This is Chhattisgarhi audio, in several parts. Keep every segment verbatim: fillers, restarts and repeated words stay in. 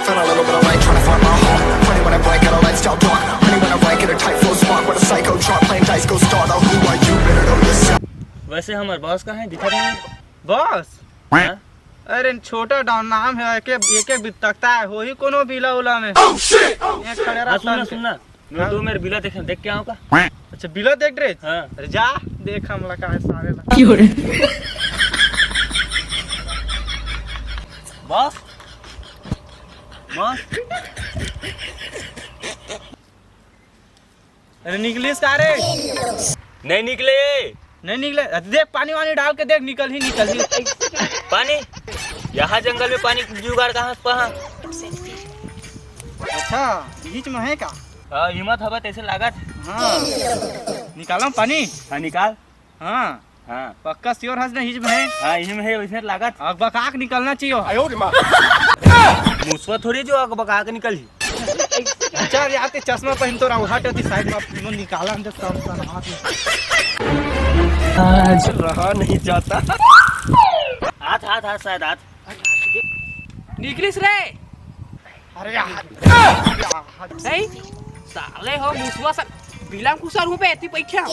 Feel a little bit awake, trying to find my heart. Funny when I break out, a lifestyle dark. Honey when I break it, a tight flow spark. With a psycho drop, playing dice, go start. Oh, who are you? Better know yourself. वैसे हमर बॉस कहाँ है? दिखा नहीं। बॉस? हाँ? अरे छोटा डाउन नाम है, एक एक बितकता है, वही कोनो बिला उला में। Oh shit! Oh, ये shit! खड़े हाँ, रहता सुनना, है। सुनना। हाँ। दो मेरे बिला देखे, देख के आऊँ का? अच्छा, बिला देख रहे? हाँ। अरे जा, देख हमला का है सारे ला। क्यों रे? बॉस? बॉस? अरे निकलिस का रे? नहीं निकले। नहीं निकले? अरे देख, पानी वानी डाल के देख, निकल ही, निकल ही। पानी? यहाँ जंगल में पानी जुगाड़ कहाँ से पहा? अच्छा, बीच में है का? हाँ, हिम्मत हवा तैसे लागत। हाँ, निकालो पानी। हाँ, निकाल। हाँ। हाँ। पक्का श्योर हस ना, हिज में है? हाँ, इही में है, वैसे लागत। अब बकाक निकलना चाहिए। आयो रे माँ। मुसवा थोड़ी जो अक बका के निकल ही। चल यार, ते चश्मा पहन तो रहा, हट अति साइड में, अपन निकाला अंदर काम का हाथ में। आज रहा नहीं जाता। हाथ, हाथ, हाथ, शायद हाथ। निकलिस रे। अरे यार। नहीं, साले हो मुसवा सा, बिलाम कुसर हूँ बे, एती पैठा।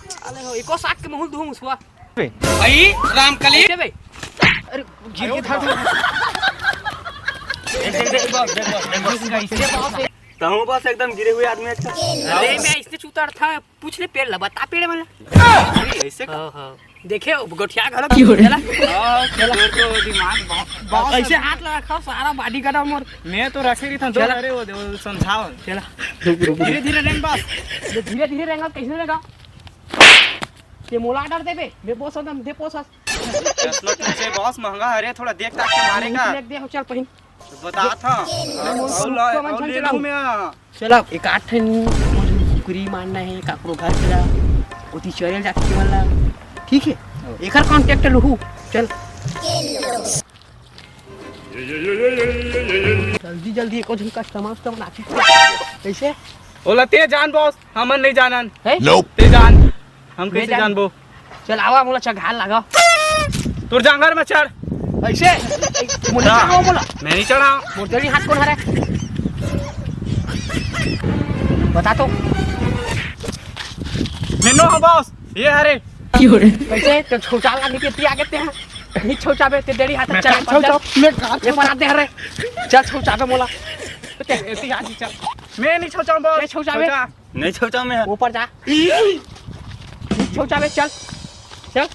साले हो, एको साथ के महूल दूँ मुसवा। भाई, रामकली। कैसे बे? अरे, गिर के था। देख, देख, देख, बॉस, देख, बॉस, देख, बॉस। कैसे बॉस? तहूँ बॉस एकदम गिरे हुए आदमी अच्छा। अरे, मैं इसने चूता था, पूछ ले पेड़ ला, बता पेड़ वाला। अरे, ऐसे का? हाँ, हाँ। देखे, गोठिया घलो क्यों रे? चला। हाँ, चला। तोर तो दिमाग बहुत, बहुत ऐसे हाथ लगा खाओ, सारा बॉडी का मोर। मैं तो रखे रही था, दो चला। अरे, वो, वो समझाओ। चला। धीरे, धीरे रेंग बॉस। ये धीरे, धीरे रेंगा, कैसे रेंगा? ये मोला ऑर्डर देबे, मैं बॉस एकदम दे पोसस। चश्मा तुमसे बॉस महंगा है रे, थोड़ा देख ताक के मारेगा। देख, देख, चल पहिन। बता था। मैं मोर और ला, को मन और चल ले चलाऊं। लूं मैं। चल अब एक आठ ठन कुकरी मारना है, काकरो घर के ला, ओती चरेल जाके मन ला। ठीक है? एकर कॉन्टैक्ट लूहू। चल। जल्दी, जल्दी, एको झन कस्टमर, कस्टमर नाची। कैसे? ओला ते जान बॉस, हमन नहीं जानन। है? Nope। ते जान, हम मैं कैसे जान- जानबो? चल आवा, मोला चघाल लगा। तोर जांगर में चढ़। ऐसे? मोला ना। चढ़ाओ, मोला। मैं नहीं चढ़ा। मोर जड़ी हाथ कौन हरे? बता तो। मैं नो हूँ बॉस, ये हरे। कैसे? तो छौचा लागे के ती आगे ते हैं। नहीं छौचाबे, ते जड़ी हाथ मैं चढ़ा कहाँ पर चल। छौचा? मैं कहाँ ये छौचा? पर आते हरे। चल छौचाबे मोला। एती आज ही चल। मैं नहीं छौचाऊँ बॉस। मैं छौचाबे। छौचा। नहीं छौचाऊँ मैं। ऊपर जा। छौचाबे, चल। चल।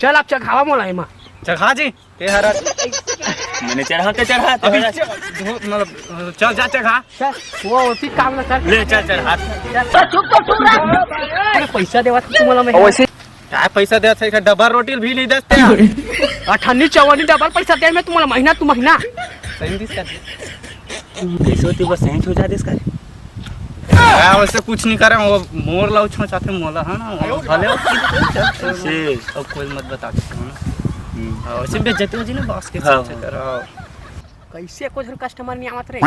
चल, अब चघावा मोला एमा। चघा जी, ते हरा। मैंने चढ़ा, ते चढ़ा, ते अभी हरा। च-, धो-, मतलब, चल जा चघा। चल, वो उसी काम में कर। ले, चल, चढ़ा। चल। अरे, पैसा देवा था तुम्हाला मैं। वैसे काय पैसा देत है, डबल रोटी भी नहीं देते हैं। अठन्नी चवन्नी डबल पैसा दे मैं तुम्हाला महीना तू महीना। सही दिस का। कैसे होती बस सही हो जा दिस का। हाँ, वैसे कुछ नहीं करे, वो मोर लाउ छो चाहते मोला, है ना? वो भले हो। से अब कोई मत बता के, है ना? हम्म। हाँ, वैसे बेइज्जती हो जी ना बॉस के हाँ, साथ हाँ। करो। कैसे कुछ कस्टमर नहीं आवत रे?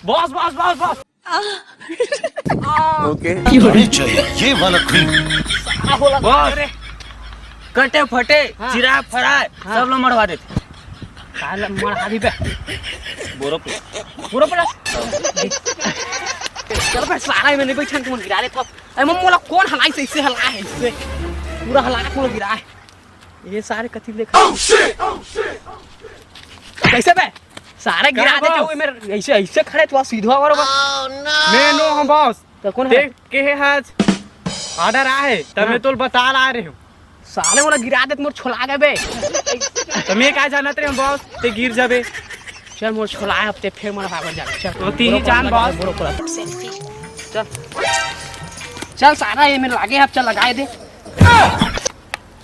Boss, boss, boss, boss. Okay. अरे चाहिए ये वाला क्रीम। सारा होला बस। अरे। कटे फटे, हाँ। चिरा फड़ा, हाँ। सब लो मरवा देते। काल मरवा दी बे। बोरो पे। बोरो पे। चल बे, सारा में नहीं बैठन, तुम गिरा दे तो। अरे मम्मा, मोला कौन हलाई से, इससे हला है, इससे। पूरा हला के मोला गिरा है। ये सारे कथी देखा? Oh, shit! Oh, shit! कैसे बे? सारे गिरा दे वो मेरे ऐसे, ऐसे खड़े तो सीधा और बस। मैं नो हूँ बॉस। तो कौन है? देख के है आज। ऑर्डर आ है, तब हाँ। मैं तोल बता ला रहे हूँ। साले मोला गिरा दे, मोर छोला गए बे। तो मैं क्या जानत रहे हूँ बॉस, ते गिर जाबे। चल मोर छोला है, अब ते फिर मोला भागल जाबे। चल। तो तीन ही जान बॉस। चल। चल सारा ये मेरे लागे, अब चल लगाए दे।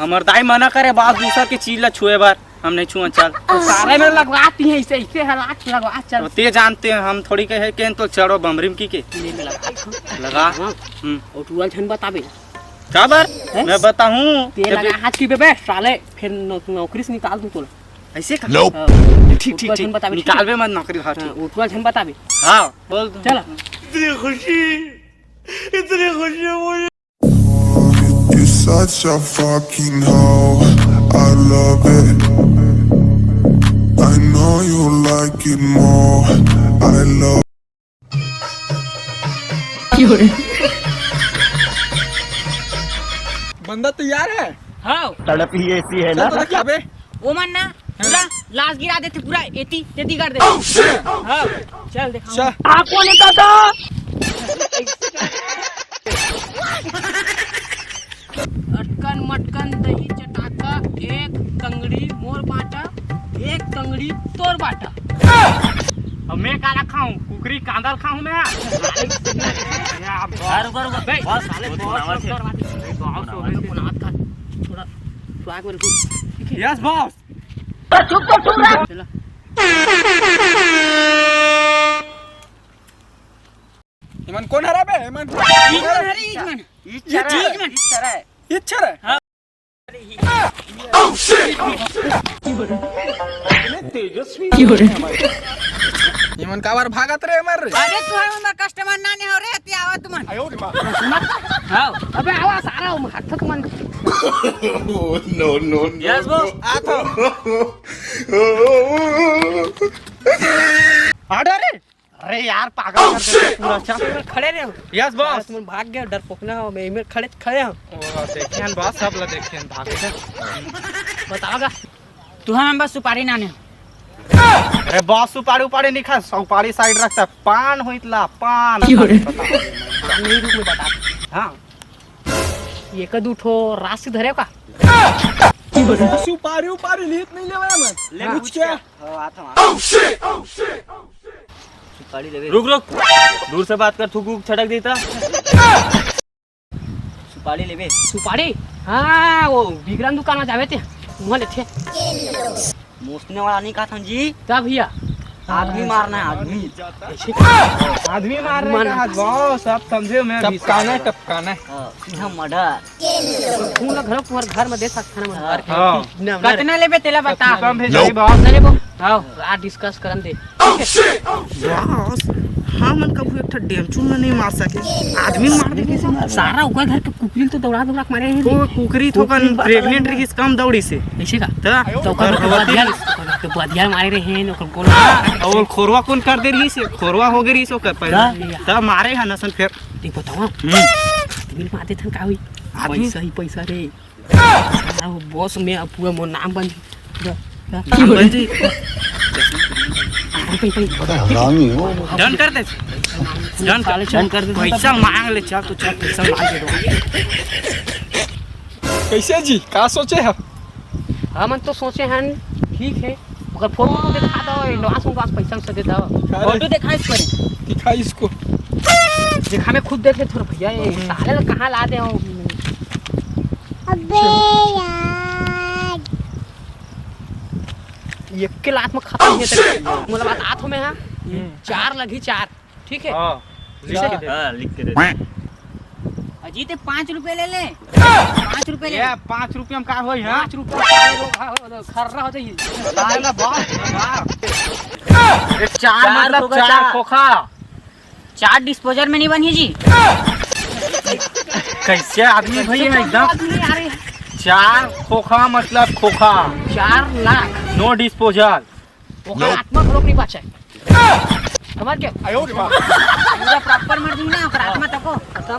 हमर दाई मना करे, बाप दूसर के चीज ला छुए बर, हम नहीं छुआ, चल। सारे में लगवाती है इसे, इसे हालात लगवा, चल। ते जानते हैं, हम थोड़ी कहे के तो चढ़ो बमरिम की के। ले में लगा। लगा। हाँ। हम्म। और तू झन बताबे। का बर? हैं? मैं बताऊं। ते जब लगा हाथ की बे, बे, साले, फिर नौ-, नौकरी से निकाल दूं तोला। ऐसे का? Nope। हाँ। ठीक, ठीक, ठीक। बताबे, ठीक है? निकालबे मत नौकरी, हाँ, हाँ, ठीक। उठवा झन बताबे। हाँ, बोल तू। चला। इतनी खुशी, इतनी खुशी मुझे। Such a fucking hoe, I love it. I know you like it more, I love बंदा तैयार है? हाँ। तड़प ही ऐसी है चल ना। तो देख अबे। वो मन ना पूरा लाश गिरा देथे, पूरा एती तेती कर देथे। हाँ, चल देखा। चल। आप कौन है दादा? अटकन मटकन दही चटाका, एक तंगड़ी मोर बाटा, एक तंगड़ी तोर बाटा। अब मैं का रखा हूँ? कुकरी कांदल खाऊं मैं? रुको, रुको। बस, साले, बहुत सुंदर बात है। बहुत सुंदर। थोड़ा स्वाग में रुको। Yes boss. चलो। इमन कौन हरा बे? इमन इजमन हरे इजमन। इच्छा इजमन। इच्छा रे। हाँ। इमन काबर भागत रे हमर? अरे तू है उमर कस्टमर ना नहीं हो रे, हती आवा तुमन। हाँ। अबे आवा सारा उमर हाथ तुमन। No, no, no. Yes boss. आ तो। ऑर्डर रे। अरे यार, पागल कर देते पूरा। अच्छा, खड़े रहे हो। Yes boss. तुमन भाग गए, डर पोकना हो, मैं इमर खड़े खड़े हो। ओ, देखियन बॉस, सब ला देखियन, भाग गए। बताओगा। तू हम बस सुपारी नाने। अरे बॉस, सुपारी उपारी नहीं खा, सुपारी साइड रखता, पान होइत ला, पान। नहीं रुक, मैं बता। हाँ। एक दू ठो राशि धरे का? सुपारी उपारी लीत नहीं लेवे मैं। ले पूछ पूछ क्या? के। हाँ, आता हूँ। सुपारी लेबे। रुक रुक, दूर से बात कर, थूक वूक छटक देता। सुपारी लेबे। सुपारी? हाँ, वो विक्रम दुकान में जावे थे, वहाँ लेते। मोसने वाला नहीं कहा था जी, तब भैया। आदमी मारना है, आदमी। आदमी मारने का हाथ, बॉस, आप समझे, मैं टपकाना है, टपकाना है। हाँ, सीधा मर्डर। खून ला घरो पर घर में दे सकता ना मन भर के। हाँ। ना, ना। कतना लेबे तेला बता। कम भेजाई बॉस। चले बो। आओ, आ डिस्कस करन दे। बॉस, हमन कभू एक ठो डेमचुन ल नहीं मार सके, आदमी मार दे कैसे मार? सारा ओकर घर के कुकरी तो दौड़ा दौड़ा के मारे हैं। वो कुकरी थोकन प्रेग्नेंट रहिस, कम दौड़ी से। ऐसे का? त तो ओकर घर के बधिया, ओकर घर के बधिया मारे रहे हैं, ओकर गोला। और खोरवा कौन कर दे रही से? खोरवा हो गई रही से ओकर पैदा। त मारे है नसन फिर। देख बताओ, हम्म। आदमी मार देथन का हुई? आदमी? पैसा ही पैसा रे। साला वो बॉस में अब पूरा मोर नाम बन जा, जा। नाम बन जी। पे, पे। हरामी हो। डन कर दे। डन कर, साले डन कर दे। पैसा मांग ले, चल तो चल, पैसा मांग दे दो। कैसे जी, का सोचे है? हमन तो सोचे हैं ठीक है, मगर फोटो तो दिखा दो, एडवांस एडवांस पैसा उसे दे दो। फोटो दिखा इसको रे। दिखा इसको। दिखा, मैं खुद देखे थोड़ा भैया, ये साले ला कहाँ ला दे हो? अबे यार। एक के लात में खत्म है तेरे। मोला बात आत हो में हाँ, चार लगी चार, ठीक है? हाँ, लिख के दे। हाँ, लिख के दे। अजी ते पाँच रुपए ले ले, पाँच रुपए ले ले। ये पाँच रुपया में का होई है? पाँच रुपया का हो, हो, हो, खर्रा हो जाइए। एक चार, मतलब चार खोखा। चार डिस्पोजल में नहीं बनी जी। कैसे आदमी भैया एकदम। आदमी आ रहे हैं। चार खोखा मतलब खोखा, चार लाख। नो डिस्पोजल। ओकर आत्मा घरोक नहीं बाँचे। हमार के? पूरा प्रॉपर मर जी ना, ओकर आत्मा तको। खत्म।